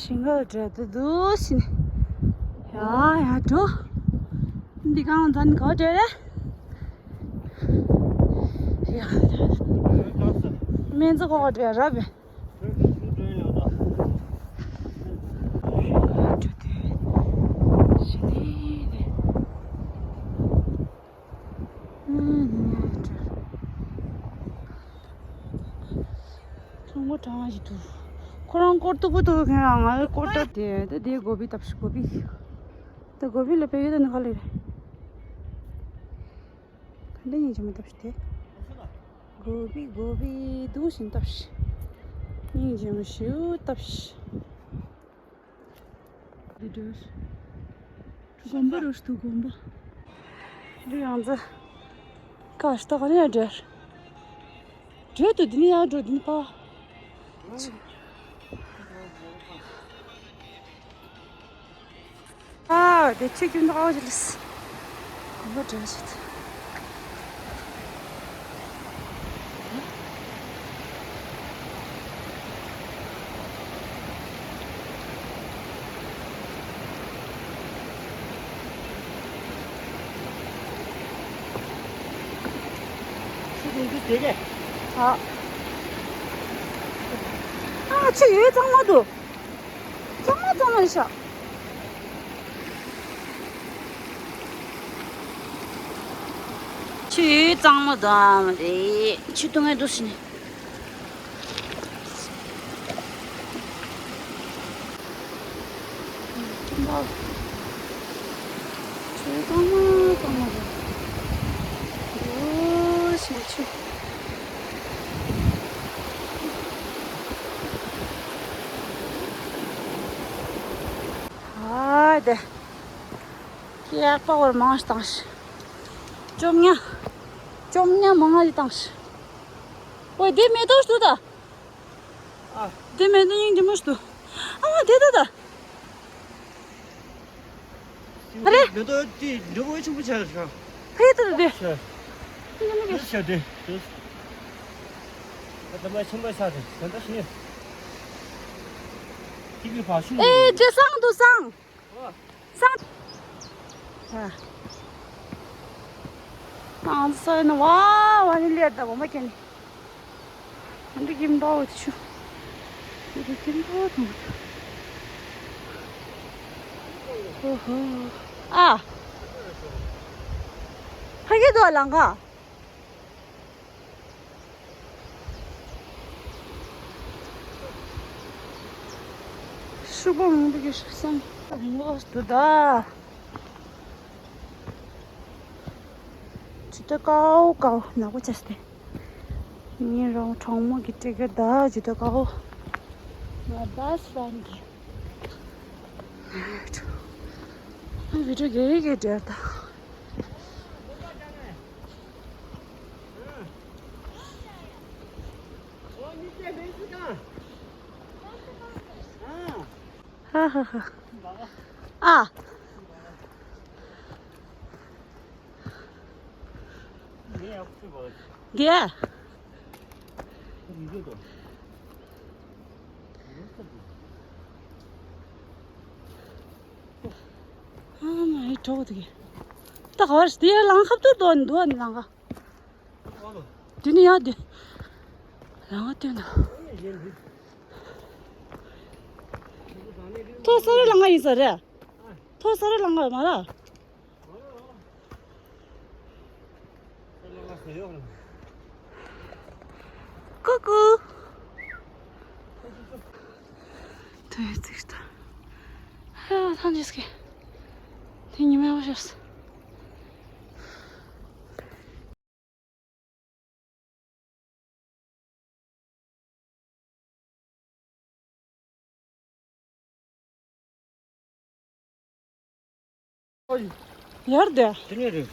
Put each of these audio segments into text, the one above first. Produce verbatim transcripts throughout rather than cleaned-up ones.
ཞིང་ཁར་འགྲོ་དུ་འདུག་ཕྱིན། ཡ་ཡ་འགྲོ། འདི་གང་ཚན་ག་འགྲོ་རེད། ཡ་ཡ། སྨན་རྩི་ག་འགྲོ་ར་བས། གྲོང་པ་གྲང་བ་ཞིག་འདུག་ཁོ་རང་སྐོར་སྟུག་པོ་འདུག་ཁྱེད་རང་ང་སྐོར་སྟབས་དེ་ད་དེ་གོ་བི་བཏབ་ཤིག་གོ་བི། ད་གོ་བི་ལ་ཕེབས་ཡོད་ད་ནི་ག་ལེ་རེད། ག་འདྲ་སྙིང་རྗེ་མོ་བཏབ་ཤིག་དེ། གོ་བི་གོ་བི་འདུག་བཞིན་བཏབ་ཤིག་སྙིང་རྗེ་མོ་ཞིག་བཏབ་ཤིག་འདི་འདྲ། དགོན་པ་རུ་ཞིག་འདུག་དགོན་པ། འདི་ཡང་ཚ། ཀ་ཤི་ཏ་ག་ནས་ཡར་འགྲོ། འགྲོ་དུ་འདི་ནས་ཡར་འགྲོ་འདི་ནས་ཕ། ཨ་དེ་ཆུ་རྒྱུན་དུ་ཨའོ་ཞིག་ལས། དགོན་པ་འགྲོ་ཞིག་ཨ། ཨ་ཆུ་ཡོད་གཙང་མ་འདུག་གཙང་མ་གཙང་མ་རེད་ཤག་ཆུ་ཡོད་གཙང་མ་འདུག་ཨ་མ་རེད་ཆུ་འཐུང་ཡས་འདུག་ཟེར་ནས། ཆུ་གཙང་མ་གཙང་མ་རེད། འདུག་ཟེར་ཆུ། ཧ་དེ། སྐྱེས་པ་བར་མང་ཞིག་བཏང་ཞིག་བཅོ་ལྔ། བཅོ་ལྔ་མང་ང་ཞིག་བཏང་ཞིག་ཨོ་དེ་མེ་ཏོག་ཞིག་འདུག་ད། ཨ། དེ་མེ་ཏོག་སྙིང་རྗེ་མོ་ཞིག་འདུག་ཨ་དེ་ད་ད། ཨ་རེ། མེ་ཏོག་དེ་འབྲས་བུ་ཆེན་པོ་ཆགས་ཤག་ཕ་ཡི་ད་ད་དེ། ཤ། སྙིང་རྗེ་མོ་དེ་ཞིག་ཤ་དེ། ད་ད་མ་ཆེན་པོ་ཆགས་དེ་ད་ད་ཤི། ཁྱི་གི་ཕ་ཤུ། ཨེ་ཇེ་སང་དུ་སང་། ཨ། སང་། ཨ། ཨང་སོ་ནི་ཝ་ཝ་ནི་ལེར་ད་གོ་མ་ཁྱེར་ནི། ཨ་འདི་ཀིམ་པའོ་ཆུ། འདི་ཀིམ་པའོ་དང་། ཨོ་ཧོ། ཨ། ཕ་གི་དོ་ལང་ག་ཤུག་པ་མང་པོ་གི་ཤུག་སང་། ངོ་དུ་ད། ཇུ་ཏ་ཀའོ་ཀའོ་ནག་པོ་ཆགས་ཏེ། ངའི་རང་གྲོགས་མོ་གི་སྤྲེལ་རྒན་ད་ཇུ་ཏ་ཀའོ། ང་ད་སང་གི། ཨ་བི་ཌིའོ་གེ་གེ་འདྲ་ད། ཧ་ཧ་ཧ། ཨ། རྒྱ། ཨ་མ་ཧེ་གྲོགས་དེ། ད་ག་བར་དེ་ལང་ཁབ་ཏུ་དོན་འདུག་ཨ་ནི་ལང་ཁ། དེ་ནི་ཡ་དེ། ལང་ཁ་དེ་ན། ཐོ་ས་ར་ལང་ཁ་ཡིན་ས་རེད། ཐོ་ས་ར་ལང་ཁ་མ་ར། ཀུ་ཀུ། དེ་ཙིག་ད། ཧ་ཐང་ཅིག་སྐད། དེ་ཉི་མ་བ་ཤོས། ཡར་དེ། དེ་ནས་རེད།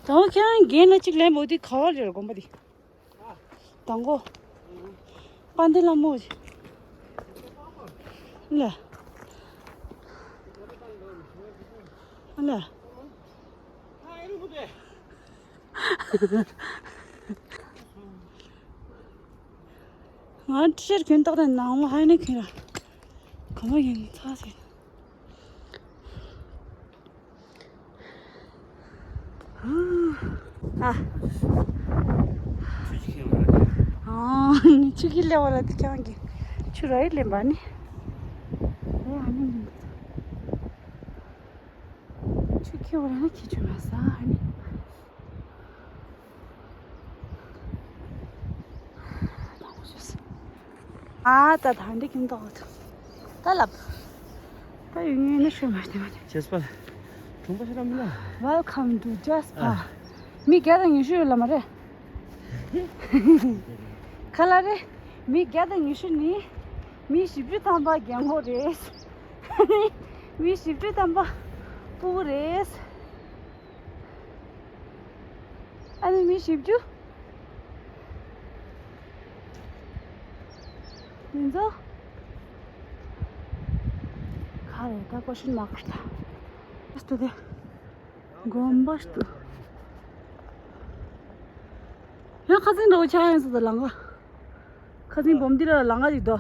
ད་ཁྱེད་རང་རྒན་ལ་གཅིག་ལེན་པོ་དེ་ག་བ་རེད་དགོན་པ་དེ། དང་པོ། དཔལ་ལྡན་ལྷ་མོ། ལ། ལ། ང་ཏི་ཤར་གྱོན་ཏག་ཏག་ནང་ལ་ཧ་ནི་གྱོན་ར། ག་མ་ཡིན་ཚ་ཟེར། ཨ། ཨ། ཆུ་ཁྱི་ལེ་བ་ལ་དེ་ཁྱང་གི། ཆུ་ར་ཡི་ལེན་པ་ནི། ཨེ་ཨ་ནི་ཡིན། ཆུ་ཁྱི་བ་ལ་ནི་ཁྱི་ཆུ་མ་ས་ཨ་ནི། ཨ་ད་ད་འདི་ཀིན་ཏོག་ད་ལབ། ད་ཡུལ་ངོས་ནས་ཤོད་མ་སྟེ་མ་སྟེ། Jasper། གྲོང་པ་ཤ་ར་མི་ལ། Welcome to Jasper། ཨ། མི་བརྒྱ་དང་ཉི་ཤུ་ཡོད་ལ་མ་རེད། ག་ལ་རེད། མི་བརྒྱ་དང་ཉི་ཤུ་ནི། མི་བཞི་བཅུ་ཐམ་པ་རྒན་གོག་རེད། མི་བཞི་བཅུ་ཐམ་པ་སྤུ་གུ་རེད། ཨ་ནི་མི་བཞི་བཅུ། མི་ཚོ། ག་རེ་ད་ཀོ་ཤིན་མ་ཁར་ད། ཨ་སྟུ་དེ། དགོན་པ་སྟུ། ཡང་ཁ་སང་འགྲོ་ཆ་ཡང་སུ་ད་ལང་ག་ཁ་སང་སྦོམ་འདི་ལ་ལང་ག་ཡིག་དོ།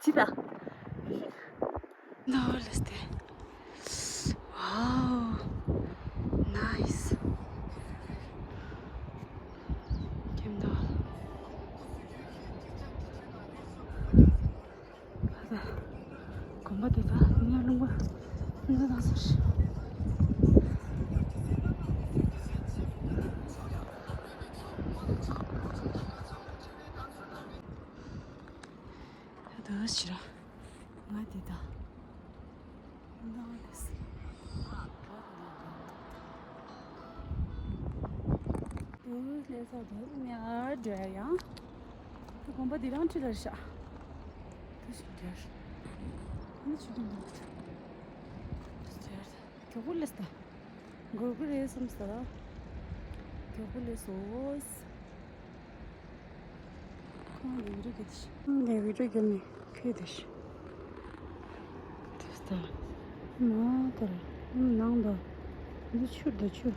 ཅི་ད། No, let's stay. Wow, nice. Came down. དགོན་པ་དེ་དག་ངའི་རླུང་པ་རླུང་པ་དང་ཟེར། ད་ཕྱིར་ང་དེ་དག་ནང་ལས། དེ་ལས་ས་དེ་ཉར་འདྲ་ཡང་། དེ་དགོན་པ་འདི་རང་ཁྲི་ལ་ཤ། དེ་ཞིག་འདྲ། ནི་ཆུ་དུང་དུང་། མགྱོགས་པོ་ལས་ད། འགོར་གི་རེད་བསམ་ས། མགྱོགས་པོ་ལས་སོ། ཁོང་ལས་རིགས་ཀྱི་ཁོང་ལས་རིགས་ཀྱི་ནི་ཁྱོད་དེ་ཤི། དེ་ལྟར་མ་ལྟར་ནང་དུ་འདི་ཆུ་འདི་ཆུ།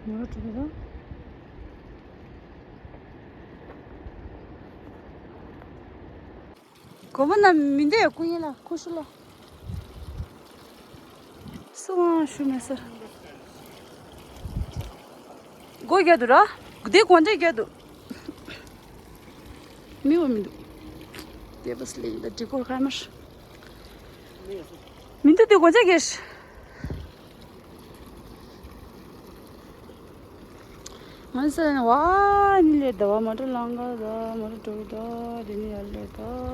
མོ་ར་གྲུ་དང་། དགོན་པ་ན་མི་འདུག་ཡ། སྐུ་ཡིན་ལ་སྐུ་ཤུ་ལ། སུ་དབང་ཞུ་མེད་ས། སྒོ་རྒྱག་འདུག་ར། འདི་དགོན་སྡེ་རྒྱག་འདུག་མི་བ་མི་འདུག་དེ་བས་ལེགས་ད་འདི་སྐོར་ཁ་མར། མི་འདུག་དེ་དགོན་སྡེ་རྒྱག་ང་ཚོ་ནི་བ་ནི་ལས་ད་བ་མོ་ཊ་ལང་ག་ད་མོ་ཊ་འགྲོ་གི་ད་དེ་ནི་ཡར་ལས་ད།